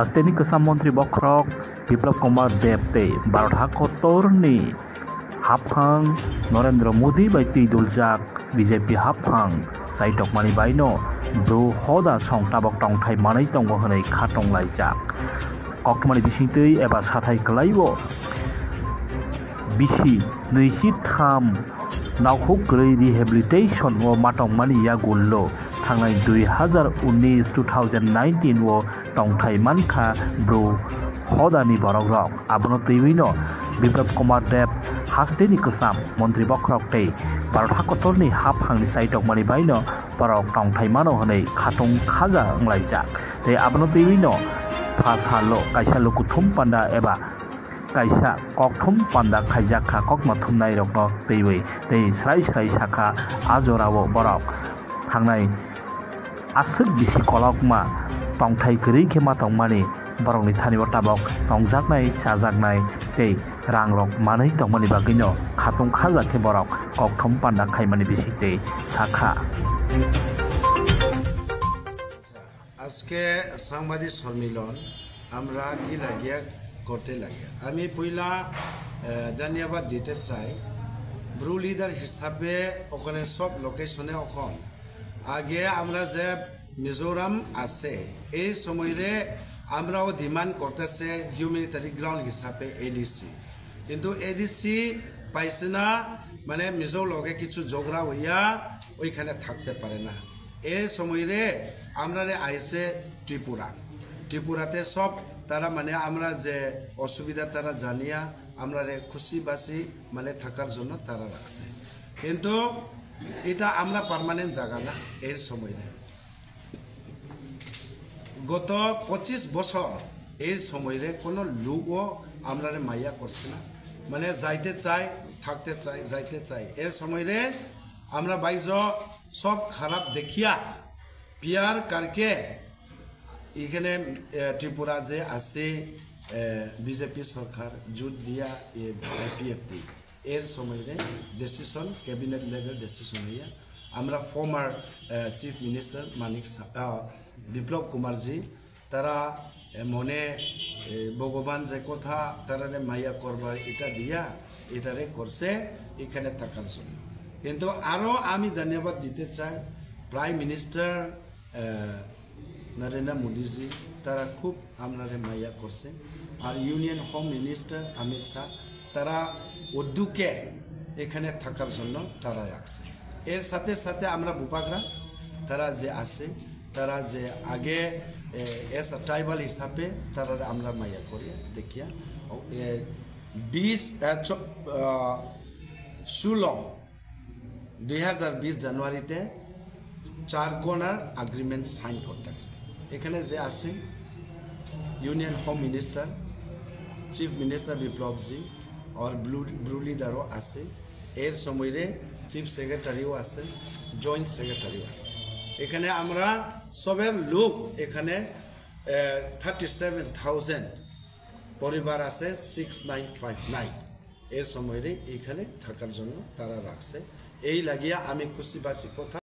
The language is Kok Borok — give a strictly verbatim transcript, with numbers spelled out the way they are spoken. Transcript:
Hasteni kwcham montri bokhorok Biplab Kumar Deb tei Bharat hakotorni haphang Narendra Modi bai twi duljak B J P haphang chaitokmani baino bru hoda song tabok tongthai manwi tongo hwnwi khatong laijak. Koktwmani bisingtwi eba sathai kwlaibo bisi nwichi tham nokhuk kwrwi rehabilitation o matongmani yagulo thangnai dui hazar unis two thousand nineteen o tongthai mankha bru hodani borokrok. Abono twiwino Biplab Kumar Deb hasteni kwcham montri bokhorok tei Bharat hakotorni haphangni chaitokmani baino borok tongthai mano hwnwi khatung khaja wnglaijak. Tei abono twiwino pha salo kaisa lukuthum panda eba kaisa kokthum panda khaijak kha kokma thumnairokno twiwi tei srai srai sakha a jorao borok thangnai aswk bisi kolokma tongthai kwrwi khe ma tongmani borokni thani o tabok tongjaknai chajaknai tei rangrok manwi tongmani bagwino khatung khaja khe borok kokthum panda khaimani bisingtwi sakha. আজকে সাংবাদিক সম্মেলন আমরা কি লাগিয়া করতে লাগে। আমি পয়লা, আহ, ধন্যবাদ দিতে চাই ব্রু লিডার হিসাবে ওখানে সব লোকেশনে এখন আগে আমরা যে মিজোরাম আছে, এই সময়রে আমরাও ডিমান্ড করতেছে হিউম্যানিটারি গ্রাউন্ড হিসাবে এডিসি, কিন্তু এডিসি পাইছে না, মানে মিজো লগে কিছু ঝগড়া হইয়া ওইখানে থাকতে পারে না। এই সময়রে আমরারে আইছে ত্রিপুরা, ত্রিপুরাতে সব তারা মানে আমরা যে অসুবিধা তারা জানিয়া আমরারে খুশি বাসি মানে থাকার জন্য তারা রাখছে, কিন্তু এটা আমরা পার্মানেন্ট জায়গা না। এর সময়রে গত পঁচিশ বছর এর সময়রে কোনো লোকও আমরারে মাইয়া করছে না, মানে যাইতে চাই, থাকতে চাই, যাইতে চাই। এর সময়রে আমরা বাইজ সব খারাপ দেখিয়া পিয়ার কারকে এখানে, এ, ত্রিপুরা যে আছে, এ, বিজেপি সরকার জুট দিয়া এ, আইপিএফটি এর সময়রে ডিসিশন, ক্যাবিনেট লেভেল ডিসিশন হইয়া আমরা ফর্মার, এ, চিফ মিনিস্টার মানিক সা-, আ, বিপ্লব কুমারজি তারা, এ, মনে, এ, ভগবান যে কথা তারারে মাইয়া করবা এটা দিয়া এটারে করছে এখানে থাকার জন্য। কিন্তু আরো আমি ধন্যবাদ দিতে চাই প্রাইম মিনিস্টার, এ, নরেন্দ্র মোদীজি, তারা খুব আমরারে মাইয়া করছে। আর ইউনিয়ন হোম মিনিস্টার অমিত শাহ, তারা উদ্যোগে এখানে থাকার জন্য তারা রাখছে। এর সাথে সাথে আমরা বুবাগ্রা, তারা যে আছে, তারা যে আগে, এ, এস ট্রাইবাল হিসাবে তারা আমরা মাইয়া করি দেখিয়া, ও, এ, বিশ, এ, চ-, আ, ষোলো দুই হাজার বিশ জানুয়ারিতে চার কোণার এগ্রিমেন্ট সাইন করতেছে। এখানে যে আছে union home minister, chief minister বিপ্লবজি, আর ব্লু, ব্রু লিডারও আছে। এর সময়রে চিফ সেক্রেটারিও আছে, জয়েন্ট সেক্রেটারিও আছে। এখানে আমরা সবের লোক এখানে, এ, থার্টি সেভেন থাউজেন্ড পরিবার আছে, সিক্স নাইন ফাইভ নাইন। এর সময়রে এখানে থাকার জন্য তারা রাখছে। এই লাগিয়া আমি খুশি বাসি কথা